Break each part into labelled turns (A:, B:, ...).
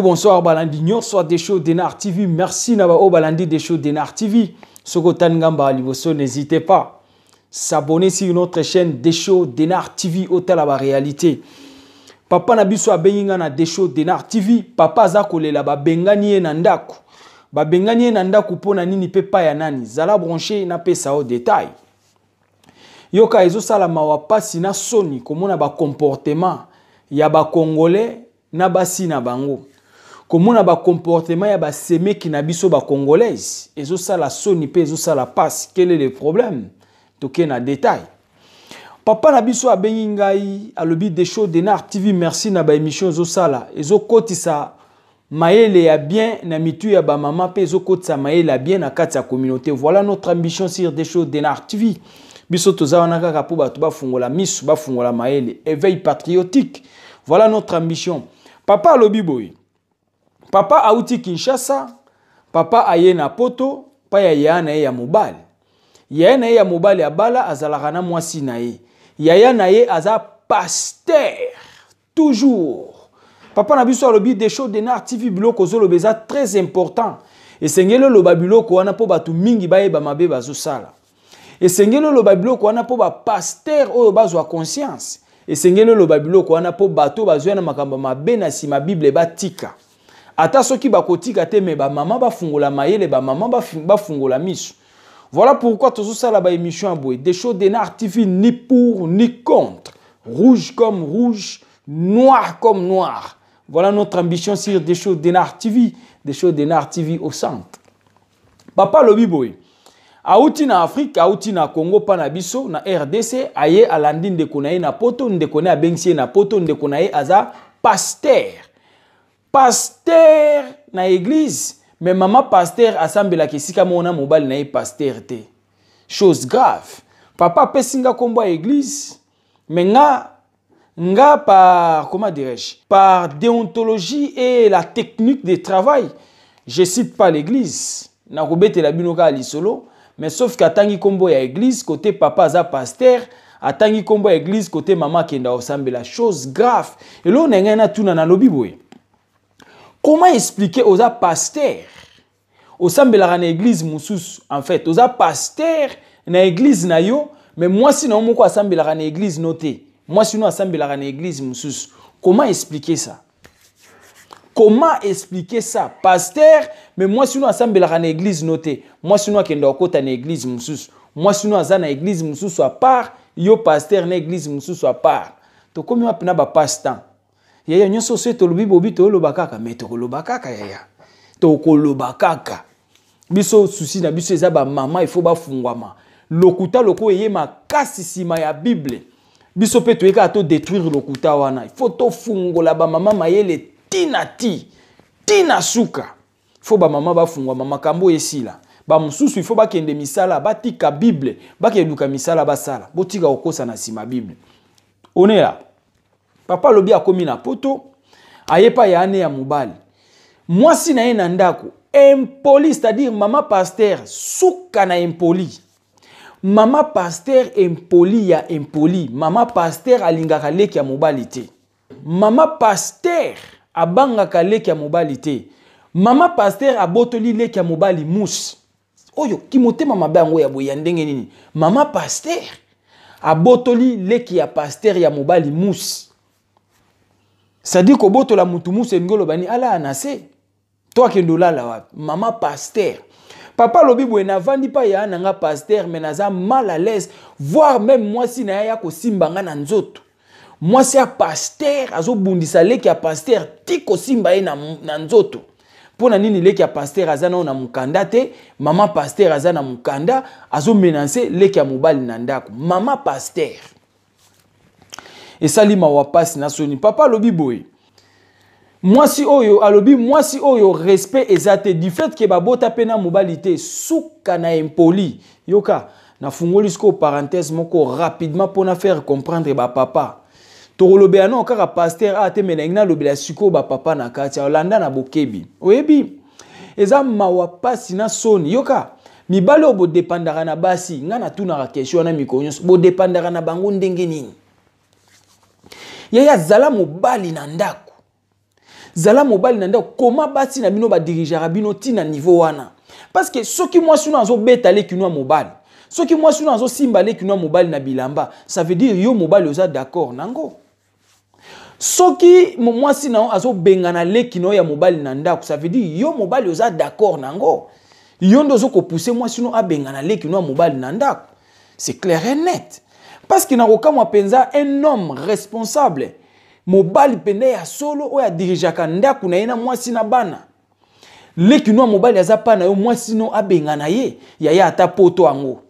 A: Bonsoir balandi nyonso Desho Denar TV. Merci na ba oyo balandi Desho Denar TV. Soki otali ngamba liboso, n'hésitez pas s'abonner sur notre chaîne Desho Denar TV, otala ba réalité. Papa na biso abengi nga na Desho Denar TV. Papa aza kolela, babengani ye na ndako. Babengani ye na ndako mpo na nini mpe pa ya nani? Zala branché, napesa yo détail. Yoka, ezosala mawa, pasi na soni komona bacomportement ya bacongolais na basi na bango, komona bacomportement ya basemeki na biso bacongolaise. Ezosala soni mpe ezosala pasi. Quel est le problème? Toke na détail. Papa na biso abengi ngai, alobi: "Desho Denar TV, merci na baémission ezosala, ezokotisa mayele ya bien na mitu ya bamama mpe ezokotisa mayele ya bien na kati ya communauté." Voilà notre ambition sur Desho Denar TV. Biso toza wana kaka mpo bato bafungola miso, bafungola mayele, éveil patriotique. Voilà notre ambition. Papa alobi boye: papa auti Kinshasa, papa aye na Poto mpa ya yaya na ye ya mobali. Yaya na ye ya mobali abala, azalaka na mwasi na ye. Yaya na ye aza pasteur toujours. Papa na biso alobi: "Desho Denar TV, biloko ozoloba eza très important. Esengeli oloba biloko wana mpo bato mingi bayeba mabe bazosala. Esengeli oloba biloko wana mpo bapasteur oyo bazwa conscience. Esengeli oloba biloko wana mpo bato bazwa na makambo mabe na nsima Bible batika. Ata soki bakotika te, me bamama bafungola mayele, bamama bafungola miso." Voilà pourquoi tozosala baémission ya boye. Desho Denar TV, ni pour ni contre, rouge comme rouge, noir comme noir. Voilà notre ambition sur Desho Denar TV. Desho Denar TV au centre. Papa alobi boye: auti na Afrique, auti na Congo mpa na biso na RDC, aye alandi ndeko na ye na Poto. Ndeko na ye abengisi ye na Poto. Ndeko na ye aza pasteur, pasteur na église, mais mama pasteur asambelaka esika moko na mobali na ye pasteur te. Chose grave. Papa apesi nga nkombo ya église, mais nga par, comment dirais-je, par déontologie et la technique de travail, je cite pas l'église. Nakobetela bino kaka lisolo, mais sauf que atangi nkombo ya église côté papa aza pasteur, atangi nkombo ya église côté mama akenda kosambela. Chose grave. Eloko na ngai natuna, nalobi boye: comment expliquer oza pasteur, osambelaka na église mosusu? En fait, oza pasteur na église na yo, mais mwasi na yo moko asambelaka na église no te. Mwasi no asambelaka na église mosusu. Comment expliquer ça? Comment expliquer ça? Pasteur, mais mwasi no asambelaka na église no te. Mwasi no akenda kokota na église mosusu. Mwasi no aza na église mosusu à part yo, pasteur na église mosusu à part. Tokomi wapi na bapasse-temps? Yaya, nyonso so tolobi bobi, toyoloba kaka, mais tokoloba kaka. Yaya, tokoloba kaka. Biso, souci na biso eza bamama, ifo bafungwama. Lokuta loko eye makasi nsima ya Bible, biso mpe toye kaka todétruire lokuta wana. Ifo tofungola bamama mayele ntina ti ntina suka. Fo bamama bafungwama, makambo oyo esila. Bamosusu ifo bakende misala, batika Bible, bakeluka misala basala, botika kokosa na nsima Bible. Onela papa alobi akomi na Poto, aye pa ya ane ya mobali, mwasi na ye na ndako impoli, c'est-à-dire mama pasteur suka na impoli. Mama pasteur impoli ya impoli. Mama pasteur alingaka leki ya mobali te. Mama pasteur abangaka leki ya mobali te. Mama pasteur abotoli leki ya mobali musi. Oyo kimotema mabe yango ya boye ya ndenge nini? Mama pasteur abotoli leki ya pasteur ya mobali musi. C'est-à-dire kobotola mutu musi elingi oloba nini? Alala na se to akende olala wapi? Mama pasteur, papa alobi boye: navandi mpa ya na nga pasteur, mais naza mal à l'aise, voire même mwasi na ye ya kosimba nga na nzoto. Mwasi ya pasteur azobundisa leki ya pasteur ti kosimba ye na nzoto. Mpo na nini? Leki ya pasteur aza nao na mokanda te. Mama pasteur aza na mokanda, azomenacer leki ya mobali na ndako. Mama pasteur, esali mawa, pasi na soni. Papa alobi boye: mwasi oyo, alobi mwasi oyo respect eza te, du fait que babota mpe na mobali te. Suka na impoli. Yoka, nafungoli sikoyo parenthèse moko rapidement mpona faire comprendre bapapa. Tokolobela nao kaka pasteur a te, me nangi nalobela sikoyo bapapa na kati. Olanda na bokebi. Oyebi, eza mawa, pasi na soni. Yoka, mibali oyo bodépendaka na basi, ngai natunaka question wana mikolo nyonso: bodépendaka na bango ndenge nini? Yaya, zala mobali na ndako. Zala mobali na ndako. Koma basi na bino badirigeaka bino ntina niveau wana? Parce que soki mwasi no azobeta leki no ya mobali, soki mwasi no azosimba leki no ya mobali na bilamba, ça veut dire yo mobali oza d'accord nango. Soki mwasi na yo azobengana leki na yo ya mobali na ndako, ça veut dire yo mobali oza d'accord nango. Yo nde ozokopousser mwasi no abengana leki no ya mobali na ndako. C'est clair et net. Parce que nakokamwa mpenza, un homme responsable, mobali mpenza ya solo oyo adirigeaka ndako na ye na mwasi na bana, leki no ya mobali aza pa na yo, mwasi no abengana ye. Yaya, ata poto yango,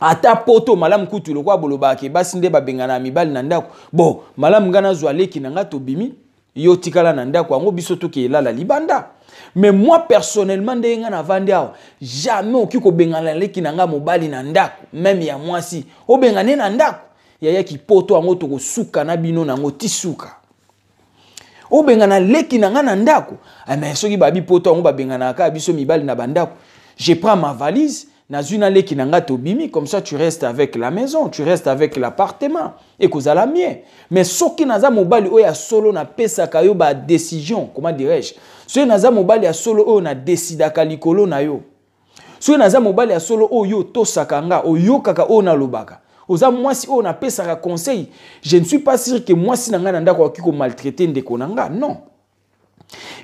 A: ata poto malamu kutu lokola bolobaka basi nde babengana ya mibali na ndako. Bon, malamu ngai nazwa leki na ngai, tobimi, yo tikala na ndako yango, biso toke elala libanda. Mais moi personnellement, ndenge ngai navandi awa, jamais okoki kobengana leki na ngai mobali na ndako, même ya mwasi obengane na ndako. Yayaki poto yango, tokosuka na bino nango ti suka. Obengana leki na ngai na ndako, mais soki babi poto yango babenganaka kaka biso mibali na bandako, je prends ma valise, nazwi na leki na ngai, tobimi. Comme ça tu restes avec la maison, tu restes avec l'appartement, ekozala mieux. Mais soki naza mobali oyo ya solo, napesaka yo badécision, comment dirais-je, soki naza mobali ya solo oyo nadesidaka likolo na yo, soki naza mobali ya solo oyo otosaka nga, oyokaka oyo nalobaka, oza mwasi oyo napesaka conseil, je ne suis pas sûr que mwasi na ngai na ndako akoki komaltraiter ndeko na nga. Non,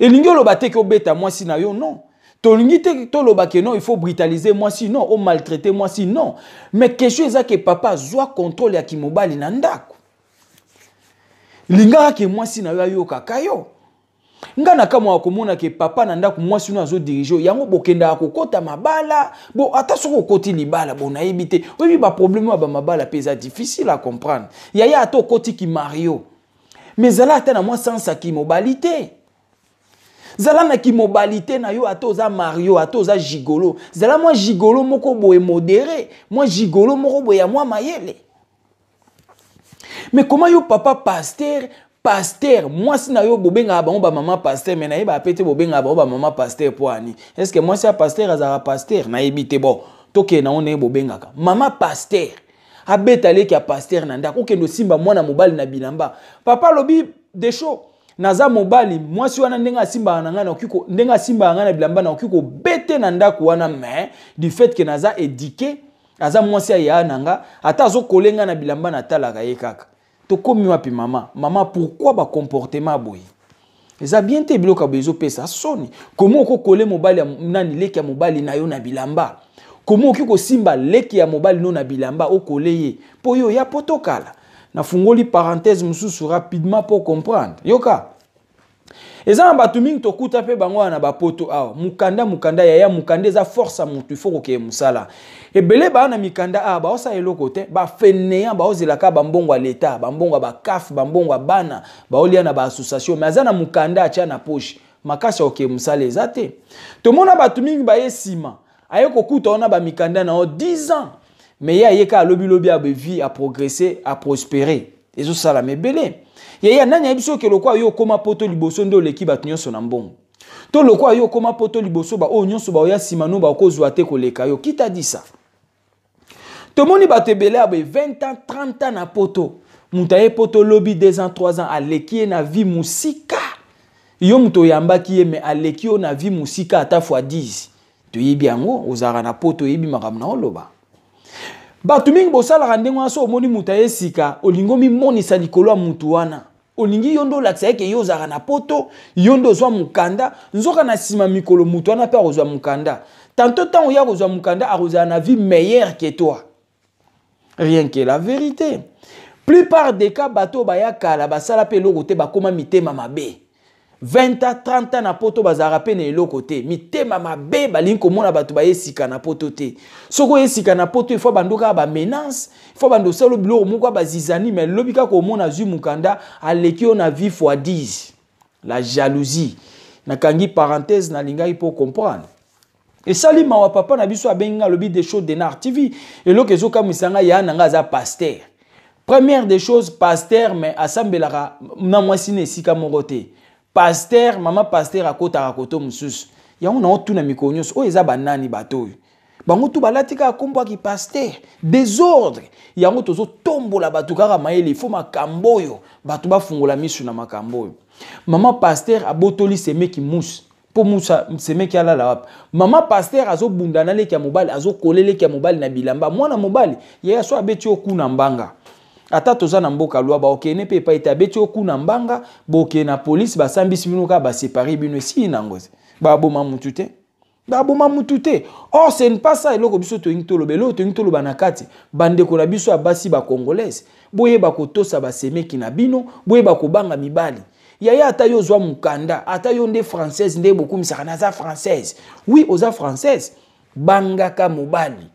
A: elingi oloba te ke obeta mwasi na yo, non. Tolingi te toloba ke non, il faut brutaliser mwasi, non, omaltraiter mwasi, non. Mais question eza ke papa azwa contrôle ya kimobali na ndako. Lingaka ke mwasi na yo ayokaka yo. Nga na kamwa komona ke papa na ndako, mwasi no azodiriger yango. Bokendaka kokɔta mabala bo, ata soki okɔti libala bo, nayebi te, oyebi baproblème ya bamabala mpe eza difficile à comprendre. Yaya, ata okɔtiki mariage, mais zala ata na mwa sens ya kimobali te. Zala na kimobali te na yo. Ata oza marié, ata oza gigolo, zala mwa gigolo moko boye modéré, mwa gigolo moko boye ya mwa mayele. Mais comment yo papa pasteur, pasteur, mwasi na yo, bobengaka bango bamama pasteur, mais nayebaka pe te bobengaka bango bamama pasteur mpo ani? Est ce que mwasi ya pasteur azalaka pasteur? Nayebi te. Bon, tokende nango ndenge bobengaka mama pasteur, abeta leki ya pasteur na ndako, okende osimba mwana mobali na bilamba. Papa alobi desho naza mobali, mwasi wana ndenge asimbaka na ngai, ndenge asimbaka ngai na bilamba, nakoki kobete na ndako wana. Mais du fait ke naza éduqué, aza mwasi aya na nga, ata azokole ngai na bilamba, natalaka ye kaka. Tokomi wapi, mama? Mama, pourquoi bacomportement boye eza bien te? Biloko ya boye ezopesa soni. Komi okokole mobali nani, leki ya mobali na yo na bilamba? Komi okoki kosimba leki ya mobali no na bilamba, okole ye mpo yo ya po tokala? Nafungoli parenthèse mosusu rapidement mpo comprendre. Yoka, eza na bato mingi tokuta mpe bango wana na bapoto awa, mokanda, mokanda. Yaya, mokanda eza force ya motu. Ifo kokeye mosala. Ebele baa na mikanda awa, baosala eloko te, bafainéants, baozelaka bambongo ya leta, bambongo ya baCAF, bambongo ya bana, baolia na baassociation. Mais aza na mokanda, atya na poche, makasi ya kokeye mosala eza te. Tomona bato mingi baye nsima, aye kokuta wana bamikanda na yo 10 ans, mais ye ayeka alobilobi, abevi, aprogresser, aprospérer. Ezosalama ebele. Yaya, nani ayebi soki lokwa yo okóma poto liboso nde oleki bato nyonso na mbongo, to lokwa yo okóma poto liboso, baoyo nyonso baoya nsima no bakozwa te koleka yo? Kita disa, tomoni bato ebele ya boye, 20 ans, 30 ans na poto. Moto aye poto lobi, 2 ans, 3 ans, aleki ye na vie mosika. Yo moto oyambaki ye, mais aleki yo na vie mosika ata fois 10. Toyebi yango, ozalaka na poto, oyebi makambo na oloba. Bato mingi bosalaka ndenge wana. So omoni moto aye sika, olingi omimonisa likolo ya motu wana, olingi yo nde olakisa eke yo ozalaka na poto, yo nde ozwa mokanda. Nzoka na nsima mikolo, motu wana mpe akozwa mokanda. Tantôt ntango ya kozwa mokanda, akozala na vie meilleure que toi. Rien que la vérité, plupart des cas, bato baya kala, basala mpe eloko te, bakóma mitema mabe. 20 ans, 30 ans na poto, bazalaka mpe na eloko te, mitema mabe, balingi komona bato baye sika na poto te. Soki oye sika na poto, ifo bando kaka bamenaces, ifo bando osala biloko moko ya bazizani. Mais lobi kaka omona azwi mokanda, aleki yo na vie fois 10. La jalousie. Nakangi parenthèse, nalingaki mpo comprendre. Esali mawa. Papa na biso abengi nga, alobi: "Desho Denar TV, eloko ezokamwisa ngai, ya na ngai aza pasteur. Première des choses, pasteur, mais asambelaka na mwasi na esika moko te. Pasteur, mama pasteur akotaka koto mosusu." Yango na otuna mikolo nyonso oyo, eza banani bato oyo? Bango tu balati kaka nkombo ya kipasteur. Désordre. Yango tozotombola bato kaka mayele. Ifo makambo oyo bato bafungola misu na makambo oyo. Mama pasteur abotoli semeki musi mpo musa semeki alala wapi? Mama pasteur azobunda na leki ya mobali, azokole leki ya mobali na bilamba. Mwana mobali yaya so abeti yo kuna mbanga, ata toza na mboka lwa baokende mpe epai te, abeti yo kuna mbanga, bokende na polise, basambisi bino kaka, basepare bino, esili nango, baboma mutu te, baboma mutu te. Or ce n'est pas ça eloko biso tolingi toloba. Eloko tolingi toloba na kati, bandeko na biso ya basi bacongolaise, boyeba kotosa basemeki na bino, boyeba kobanga mibali. Yaya, ata yo ozwa mokanda, ata yo nde française, nde bokumisaka naza française. Oui, oza française, bangaka mobali,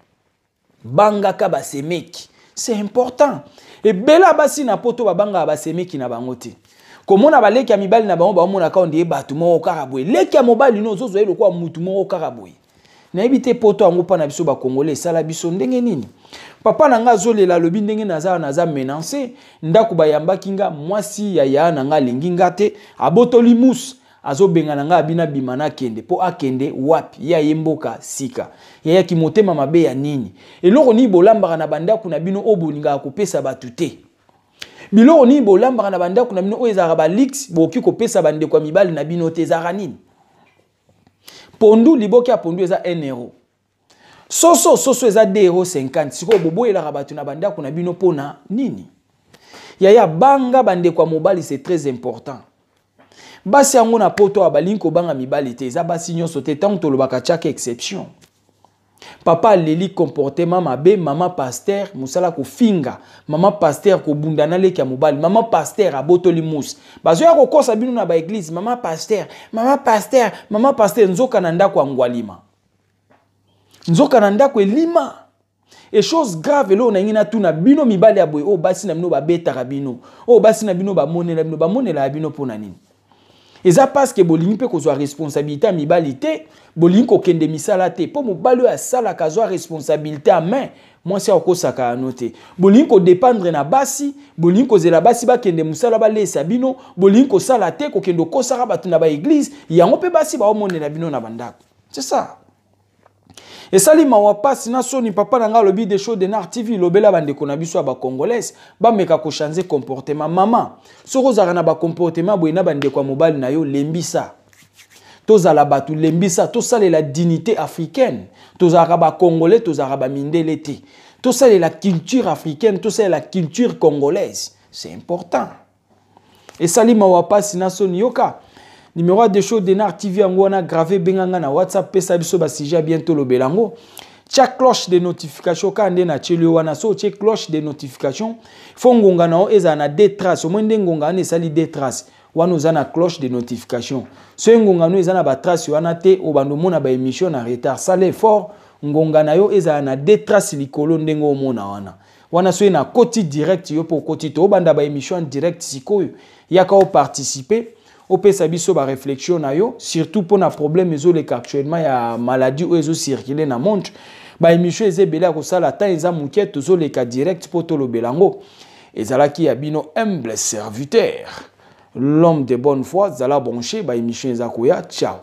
A: bangaka basemeki, c'est important. Ebele ya basi na poto babangaka basemeki na bango te. Komona baleki ya mibali na bango, baomonaka onde bato moko kaka boye. Leki ya mobali no ozozwa ye lokola mutu moko kaka boye. Nayebi te poto yango mpa na biso bakongole esala biso ndenge nini. Papa na nga azolela, alobi ndenge naza, naza menacé. Ndako bayambaki nga, mwasi ya yaya na nga alingi nga te, abotoli musu, azobengana nga, abina bima nakende. Mpo akende wapi? Ye aye mboka sika. Yayaki motema mabe ya nini? Eloko nini bolambaka na bandako na bino oyo bolingaka kopesa bato te? Biloko nini bolambaka na bandako na bino oyo ezalaka balix, bokoki kopesa bandeko ya mibali na bino te? Ezalaka nini? Pondu, liboki ya pondu eza 1 euro. Soso, soso eza 2 euro 50. Sikoyo boboyelaka bato na bandako na bino mpona nini? Yaya, banga bandeko ya mobali, c'est très important. Basi yango na poto awa balingi kobanga mibali te. Eza basi nyonso te, ntango tolobaka tiaka exception. Papa aleli comportement mabe. Mama pasteur mosala kofinga, mama pasteur kobunda na leki ya mobali, mama pasteur abotoli musi. Bazoya kokosa bino na baeglise, mama pasteur, mama pasteur, mama pasteur, nzoka na ndako ya ngwalima, nzoka na ndako elima. Et chose grave, eloko na ngai natuna bino mibali ya boye, oyo basi na bino babetaka bino, oyo basi na bino bamonela bino, bamonela bino mpo na nini? Eza parce que bolingi mpe kozwa responsabilité ya mibali te, bolingi kokende misala te. Mpo mobali oyo asalaka azwa responsabilité ya main, mwasi akokosaka yano te. Bolingi kodépendre na basi, bolingi kozela basi bakende mosala balesa bino, bolingi kosala te, kokende okosaka bato na baeglise. Yango mpe basi baomonela bino na bandako. C'est ça esali mawa, pasi na soni. Papa na ngai alobi: "Desho Denar TV, lobela bandeko na biso ya bacongolaise, bameka kochanger comportement." Mama, soki ozalaka na bacomportement boye na bandeko ya mobali na yo, lembisa. Tozala bato, lembisa. Tosalela dignité africaine. Tozalaka bacongolais, tozalaka bamindele te. Tosalela culture africaine, tosalela culture congolaise, c'est important. Esali mawa, pasi na soni. Yoka numéro ya Desho Denar TV yango wana grave. Benganga na WhatsApp, pesa biso basujet ya bien, tolobela yango. Tia cloche de notification kaka nde natieli yo wana. So otie cloche de notification, fo ngonga na yo ezala na deux traces. Omoi nde ngonga wana esali deux traces wana, oza na cloche de notification. So ngonga no eza na batrace wana te, obanda omona baémission na retard. Sala effort, ngonga na yo ezala na deux traces likolo ndenge omona wana. Wana soki nakoti direct, yo mpo okoti. Toobanda baémission en direct sikoyo. Yaka oparticipe, opesa biso baréflexion na yo, surtout mpona problème ezoleka actuellement ya maladie oyo ezocircule na monde. Baémission eza ebele ya kosala, temps eza moke, tozoleka direct mpo tolobela yango. Ezalaki ya bino humble serviteur, l'homme de bonne foi. Zala branché, baémission eza koya. Ciao.